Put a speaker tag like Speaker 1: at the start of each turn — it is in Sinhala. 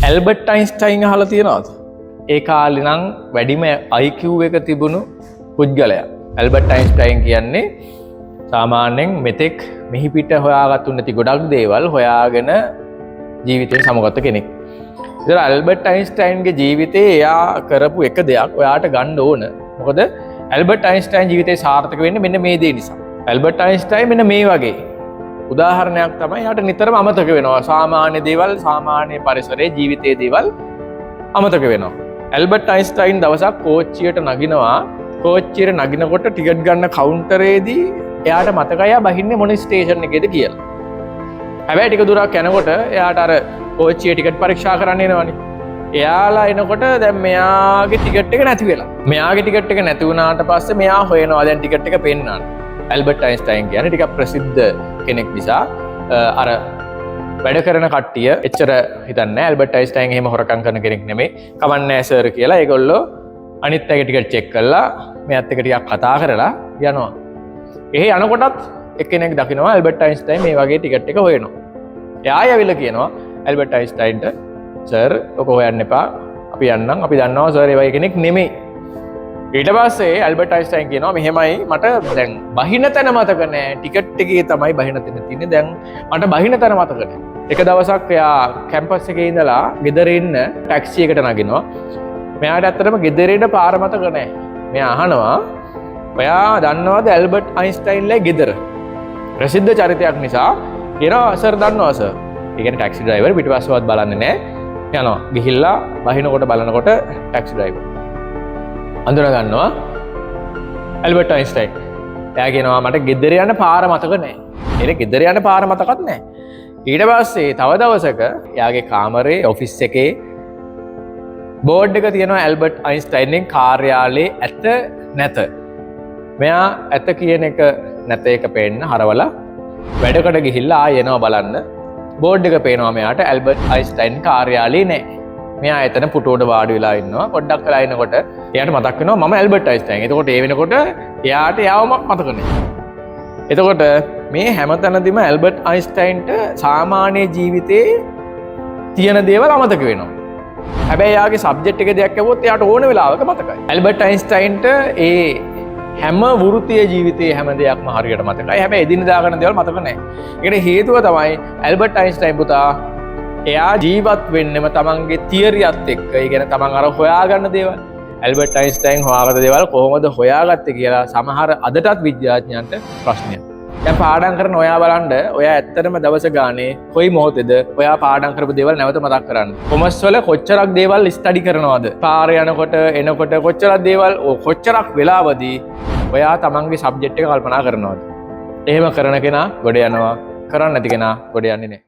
Speaker 1: ඇල්බර්ට් අයින්ස්ටයින් අහලා තියෙනවද? ඒ කාලේ නම් වැඩිම IQ එක තිබුණු පුද්ගලයා. ඇල්බර්ට් අයින්ස්ටයින් කියන්නේ සාමාන්‍යයෙන් මෙතෙක් මිහි පිට හොයාගත්තු නැති ගොඩක් දේවල් හොයාගෙන ජීවිතේ සමුගත්ත කෙනෙක්. ඉතින් ඇල්බර්ට් අයින්ස්ටයින්ගේ ජීවිතේ එයා කරපු එක දෙයක් ඔයාට ගන්න ඕන. මොකද ඇල්බර්ට් අයින්ස්ටයින් ජීවිතේ සාර්ථක වෙන්නේ මෙන්න මේ දේ නිසා. ඇල්බර්ට් අයින්ස්ටයින් මෙන්න මේ වගේ උදාහරණයක් තමයි, එයාට නිතරම අමතක වෙනවා. සාමාන්‍ය දේවල්, සාමාන්‍ය පරිසරයේ ජීවිතයේ දේවල් අමතක වෙනවා. ඇල්බර්ට් අයින්ස්ටයින් දවසක් කෝච්චියට නගිනවා. කෝච්චියට නගිනකොට ටිකට් ගන්න කවුන්ටරේදී එයාට මතකයි එයා බහින්නේ මොන ස්ටේෂන් එකේද කියලා. හැබැයි ටික දුරක් යනකොට එයාට අර කෝච්චියේ ටිකට් පරීක්ෂා කරන්න එනවනේ. එයාලා එනකොට දැන් මෙයාගේ ටිකට් එක නැති වෙලා. මෙයාගේ ටිකට් එක නැති වුණාට පස්සේ මෙයා හොයනවා දැන් ටිකට් එක පෙන්නන්න. ඇල්බර්ට් අයින්ස්ටයින් කියන්නේ ටිකක් ප්‍රසිද්ධ කෙනෙක් නිසා අර වැඩ කරන කට්ටිය එච්චර හිතන්නේ නැහැ ඇල්බර්ට් අයින්ස්ටයින් එහෙම හොරකම් කරන කෙනෙක් නෙමෙයි. කමක් නෑ සර් කියලා ඒගොල්ලෝ අනිත් අයගේ ටිකට් චෙක් කරලා මෙයාත් එක්ක ටිකක් කතා කරලා යනවා. එහෙ යනකොටත් එක්කෙනෙක් දකිනවා ඇල්බර්ට් අයින්ස්ටයින් මේ වගේ ටිකට් එක හොයනවා. එයා ඇවිල්ලා කියනවා ඇල්බර්ට් අයින්ස්ටයින්ට, "සර්, ඔක හොයන්න එපා. අපි යන්නම්. අපි දන්නවා සර් ඒ වගේ කෙනෙක් නෙමෙයි." ඊට පස්සේ ඇල්බර්ට් අයින්ස්ටයින් කියනවා, "මෙහෙමයි, මට දැන් බහින තැන මතක නෑ. ටිකට් එකේ තමයි බහින තැන තියෙන්නේ. දැන් මට බහින තැන මතක නෑ." එක දවසක් එයා කැම්පස් එකේ ඉඳලා ගෙදර එන්න ටැක්සි එකට නගිනවා. මෙයාට ඇත්තටම ගෙදර එන පාර මතක නෑ. මෙයා අහනවා, "ඔයා දන්නවද ඇල්බර්ට් අයින්ස්ටයින්ලා ගෙදර?" ප්‍රසිද්ධ චරිතයක් නිසා කියනවා, "සර්, දන්නවා සර්." ඒ කියන්නේ ටැක්සි ඩ්‍රයිවර් පිටිපස්සවත් බලන්නේ නෑ. යනවා. ගිහිල්ලා බහිනකොට බලනකොට ටැක්සි ඩ්‍රයිවර් අඳුන ගන්නවා ඇල්බර්ට් අයින්ස්ටයින්. එයා කියනවා, "මට ගෙදර යන පාර මතක නෑ." එර ගෙදර යන පාර මතකත් නෑ. ඊට පස්සේ තව දවසක එයාගේ කාමරේ ඔෆිස් එකේ බෝඩ් එක තියෙනවා ඇල්බර්ට් අයින්ස්ටයින්ගෙන් කාර්යාලයේ ඇත නැත. මෙයා ඇත කියන එක නැත එක පේන්න හරවලා වැඩකට ගිහිල්ලා ආයෙ එනවා බලන්න. බෝඩ් එක පේනවා මෙයාට, ඇල්බර්ට් අයින්ස්ටයින් කාර්යාලයේ නෑ. මෙයා එතන පුටුවට වාඩි වෙලා ඉන්නවා. පොඩ්ඩක් වෙලා ඉනකොට එයාට මතක් වෙනවා මම ඇල්බර්ට් අයින්ස්ටයින්. එතකොට ඒ වෙනකොට එයාට එයාවම මතක නෑ. එතකොට මේ හැමතැනදීම ඇල්බර්ට් අයින්ස්ටයින්ට සාමාන්‍ය ජීවිතේ තියෙන දේවල් අමතක වෙනවා. හැබැයි එයාගේ සබ්ජෙක්ට් එකේ දෙයක් ඇහුවොත් එයාට ඕන වෙලාවක මතකයි. ඇල්බර්ට් අයින්ස්ටයින්ට ඒ හැම වෘත්තීය ජීවිතයේ හැම දෙයක්ම හරියට මතකයි. හැබැයි එදිනෙදා කරන දේවල් මතක නැහැ. ඒකට හේතුව තමයි ඇල්බර්ට් අයින්ස්ටයින් පුතා එයා ජීවත් වෙන්නෙම තමන්ගේ තියරියත් එක්ක. ඒ කියන්නේ තමන් අර හොයාගන්න දේවල්. ඇල්බර්ට් අයින්ස්ටයින් හොයාගත්ත දේවල් කොහොමද හොයාගත්තේ කියලා සමහර අදටත් විද්‍යාඥයන්ට ප්‍රශ්නයක්. දැන් පාඩම් කරන ඔයා බලන්න, ඔයා ඇත්තටම දවස ගානේ කොයි මොහොතේද ඔයා පාඩම් කරපු දේවල් නැවත මතක් කරන්නේ? කොමර්ස් වල කොච්චරක් දේවල් ස්ටඩි කරනවද? පාර යනකොට එනකොට කොච්චරක් දේවල් ඔ කොච්චරක් වෙලාවදී ඔයා තමන්ගේ සබ්ජෙක්ට් එක කල්පනා කරනවද? එහෙම කරන කෙනා ගොඩ යනවා. කරන්නේ නැති කෙනා ගොඩ යන්නේ නැහැ.